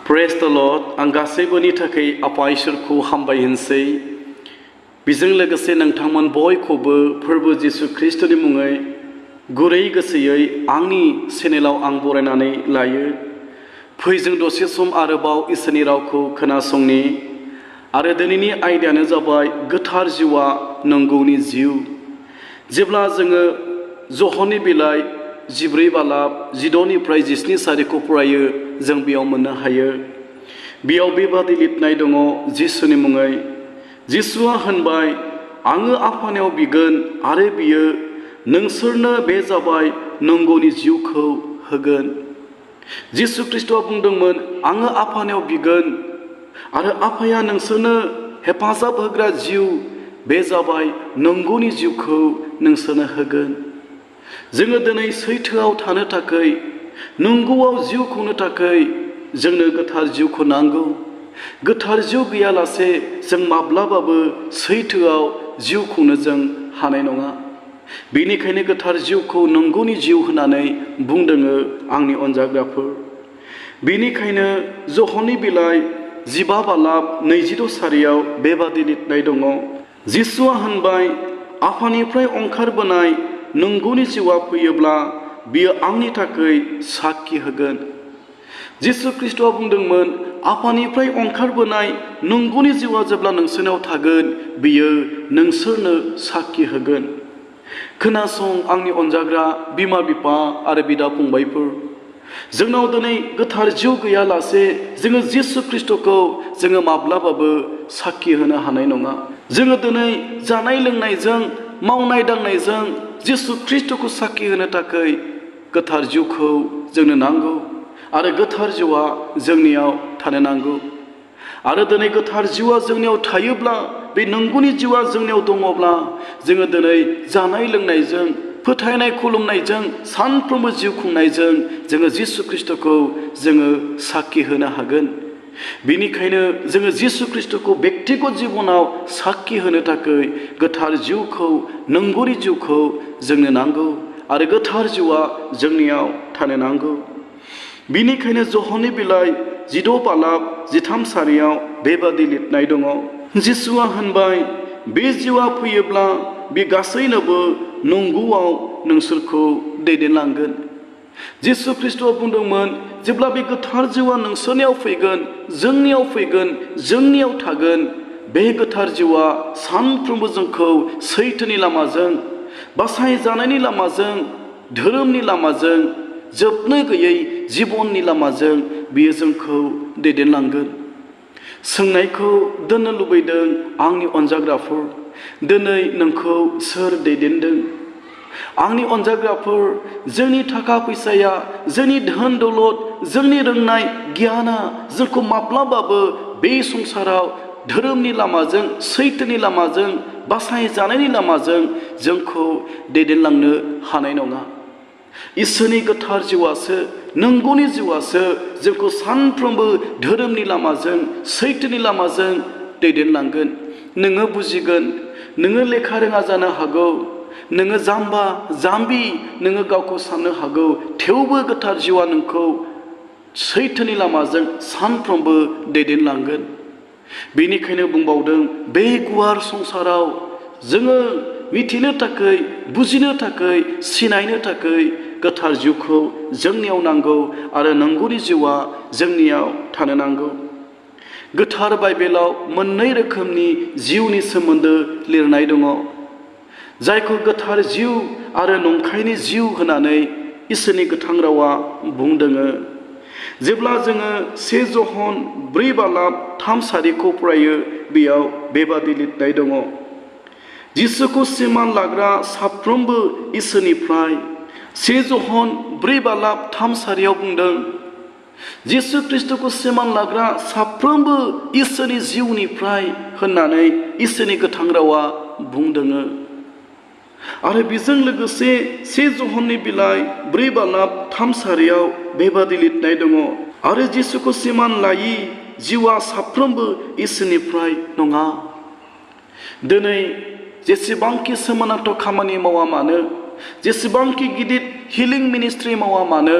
Praise the Lord. आं गासैबोनि थाखाय आफा इसोरखौ हामबाय होनसै बेजों लोगोसे नोंथांमोन बयखौबो फोरबो जिसु ख्रीष्टनि मुङै गुरै गोसोयै आंनि चेनेलाव आं बरायनानै लायो। फै जों दसे सम आरोबाव इसोरनि रावखौ खोनासंनि आरो दिनैनि आयदायानो जाबाय गोथार जिउआ नंगौनि जिउ। जेब्ला जोङो जहननि बिलाइ 14 बालाब 16निफ्राय 17 सारिखौ फरायो जों बेयाव मोननो हायो। बेयाव बेबादि लिरनाय दङ जिसुनि मुङै। जिसुआ होनबाय, आङो आफानियाव बिगोन आरो बियो नोंसोरनो बे जाबाय नंगौनि जिउखौ होगोन। जिसु ख्रीष्टआ बुंदोंमोन, आङो आफानियाव बिगोन आरो आफाया नोंसोरनो हेफाजाब होग्रा जिउ, बे जाबाय नंगौनि जिउखौ नोंसोरनो होगोन। जोङो दिनै सैथोआव थानो थाखाय, नंगौआव जिउ खुंनो थाखाय जोंनो गोथार जिउखौ नांगौ। गोथार जिउ गैयालासे जों माब्लाबाबो सैथोआव जिउ खुंनो जों हानाय नङा। बेनिखायनो गोथार जिउखौ नंगौनि जिउ होननानै बुंदोङो आंनि अनजाग्राफोर। बेनिखायनो जहननि बिलाइ 15 बालाब 26 सारियाव बेबादि लिरनाय दङ। जिसुआ होनबाय, आफानिफ्राय ओंखारबोनाय नंगौनि जिउआ फैयोब्ला बियो आंनि थाखाय साखि होगोन। जिसु ख्रीष्टआ बुंदोंमोन, आफानिफ्राय ओंखारबोनाय नंगौनि जिउआ जेब्ला नोंसोरनाव थागोन बियो नोंसोरनो साखि होगोन। खोनासं आंनि अनजाग्रा बिमा बिफा आरो बिदा फंबायफोर, जोंनाव दिनै गोथार जिउ गैयालासे जोङो जिसु ख्रीष्टखौ जोङो माब्लाबाबो साखि होनो हानाय नङा। जोङो दिनै जानाय लोंनायजों मावनाय दांनायजों जिसु ख्रीष्टखौ साखि होनो थाखाय गोथार जिउखौ जोंनो नांगौ आरो गोथार जिउआ जोंनियाव थानो नांगौ। आरो दिनै गोथार जिउआ जोंनियाव थायोब्ला, बे नंगौनि जिउआ जोंनियाव दङब्ला जोङो दिनै जानाय लोंनायजों फोथायनाय खुलुमनायजों सानफ्रोमबो जिउ खुंनायजों जोङो जिसु ख्रीष्टखौ जोङो साखि होनो हागोन। बेनिखायनो जोङो जिसु ख्रीष्टखौ बेक्तिगत जिबनाव साखि होनो थाखाय गोथार जिउखौ, नंगौनि जिउखौ जोंनो नांगौ आरो गोथार जिउआ जोंनियाव थानो नांगौ। बेनिखायनो जहननि बिलाइ 16 बालाब 13 सारियाव बेबादि लिरनाय दङ। जिसुआ होनबाय, बे जिउआ फैयोब्ला बे गासैनोबो नंगौआव नोंसोरखौ दैदेनलांगोन। जिसु ख्रीष्टआ बुंदोंमोन, जेब्ला बे गोथार जिउआ नोंसोरनियाव फैगोन, जोंनियाव फैगोन, जोंनियाव थागोन, बे गोथार जिउआ सानफ्रोमबो जोंखौ सैथोनि लामाजों, बासायजानायनि लामाजों, धोरोमनि लामाजों, जोबनो गैयै जिबननि लामाजों बियो जोंखौ दैदेनलांगोन। सोंनायखौ दोननो लुबैदों आंनि अनजाग्राफोर, दिनै नोंखौ सोर दैदेनदों? आंनि अनजाग्राफोर, जोंनि थाखा फैसाया, जोंनि धोन दौलत, जोंनि रोंनाय गियाना जोंखौ माब्लाबाबो बे संसाराव धोरोमनि लामाजों, सैथोनि लामाजों, बासायजानायनि लामाजों जोंखौ दैदेनलांनो हानाय नङा। इसोरनि गोथार जिउआसो, नंगौनि जिउआसो जोंखौ सानफ्रोमबो धोरोमनि लामाजों, सैथोनि लामाजों दैदेनलांगोन। नोङो बुजिगोन, नोङो लेखा रोङा जानो हागौ, नोङो जाम्बा जाम्बि नोङो गावखौ साननो हागौ, थेवबो गोथार जिउआ नोंखौ सैथोनि लामाजों सानफ्रोमबो दैदेनलांगोन। बेनिखायनो बुंबावदों, बे गुवार संसाराव जोङो मिथिनो थाखाय, बुजिनो थाखाय, सिनायनो थाखाय गोथार जिउखौ जोंनियाव नांगौ आरो नंगौनि जिउआ जोंनियाव थानो नांगौ। गोथार बाइबेलाव मोननै रोखोमनि जिउनि सोमोन्दो लिरनाय दङ, जायखौ गोथार जिउ आरो नंखायनि जिउ होननानै इसोरनि गोथां रावा बुंदोङो। जेब्ला जोङो 1 जहन 4 बालाब 3 सारिखौ फरायो बेयाव बेबादि लिरनाय दङ। जिसुखौ सिमान लाग्रा साफ्रोमबो इसोरनिफ्राय, 1 जहन 4 बालाब 3 सारियाव बुंदों, जिसु ख्रीष्टखौ सिमान लाग्रा साफ्रोमबो इसोरनि जिउनिफ्राय होननानै इसोरनि गोथां रावा बुंदोङो। आरो बेजों लोगोसे 1 जहननि बिलाइ 4 बालाब 3 सारियाव बेबादि लिरनाय दङ, आरो जिसुखौ सिमान लायि जिउआ साफ्रोमबो इसोरनिफ्राय नङा। दिनै जेसेबांखि सोमोनांथाव खामानि मावा मानो, जेसेबांखि गिदिर हिलिं मिनिस्ट्रि मावा मानो,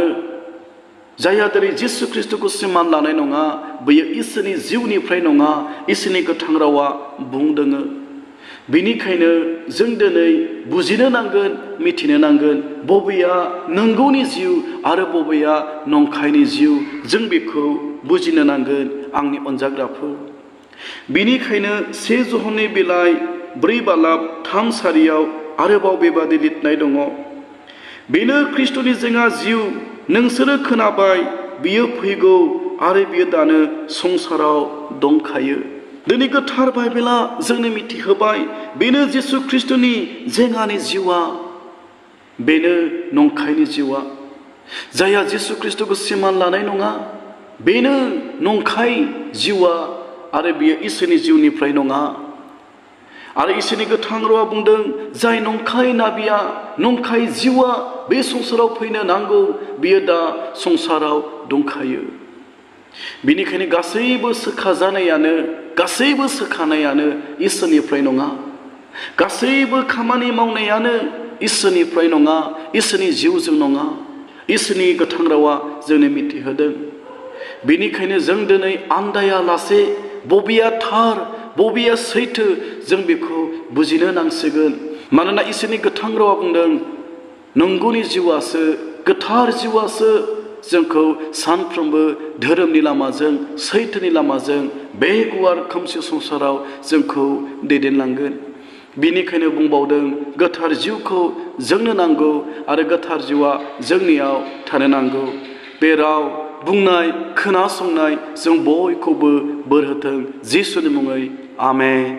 जायहा दिनै जिसु ख्रिस्ट'खौ सिमान लानाय नङा बेयो इसोरनि जिउनिफ्राय नङा इसोरनि गोथां रावा बुंदोङो। बेनिखायनो जों दिनै बुजिनो नांगोन मिथिनो नांगोन बबेया नंगौनि जिउ आरो बबेया नंखायनि जिउ जों बेखौ बुजिनो नांगोन आंनि अनजाग्राफोर। बेनिखायनो 1 ज'हननि बिलाइ 4:3 आरोबाव बेबादि लिरनाय दङ, बेनो ख्रिस्ट'नि जेङा जिउ नोंसोरो खोनाबाय बियो फैगौ आरो बियो दानो संसाराव दंखायो। दिनै गोथार बाइबेला जोंनो मिथिहोबाय बेनो जिसु ख्रिस्ट'नि जेङानि जिउआ, बेनो नंखायनि जिउआ। जायहा जिसु ख्रिस्ट'खौ सिमान लानाय नङा बेनो नंखाय जिउआ आरो बियो इसोरनि जिउनिफ्राय नङा। आरो इसोरनि गोथां रावा बुंदों जाय नंखाय नाबिया नंखाय जिउआ बे संसाराव फैनो नांगौ बियो दा संसाराव दंखायो। बेनिखायनो गासैबो सोखानायानो इसोरनिफ्राय नङा, गासैबो खामानि मावनायानो इसोरनिफ्राय नङा, इसोरनि जिउजों नङा। इसोरनि गोथां रावा जोंनो मिथिहोदों। बेनिखायनो जों दिनै आन्दायालासे बबेया थार बबेया सैथो जों बेखौ बुजिनो नांसिगोन। मानोना इसोरनि गोथां रावा बुंदों नंगौनि जिउआसो गोथार जिउआसो जोंखौ सानफ्रोमबो धोरोमनि लामाजों सैथोनि लामाजों बे गुवार खोमसि संसाराव जोंखौ दैदेनलांगोन। बेनिखायनो बुंबावदों गोथार जिउखौ जोंनो नांगौ आरो गोथार जिउआ जोंनियाव थानो नांगौ। बे राव बुंनाय खोनासंनाय जों बयखौबो बोर होथों जिसुनि मुङै आमेन।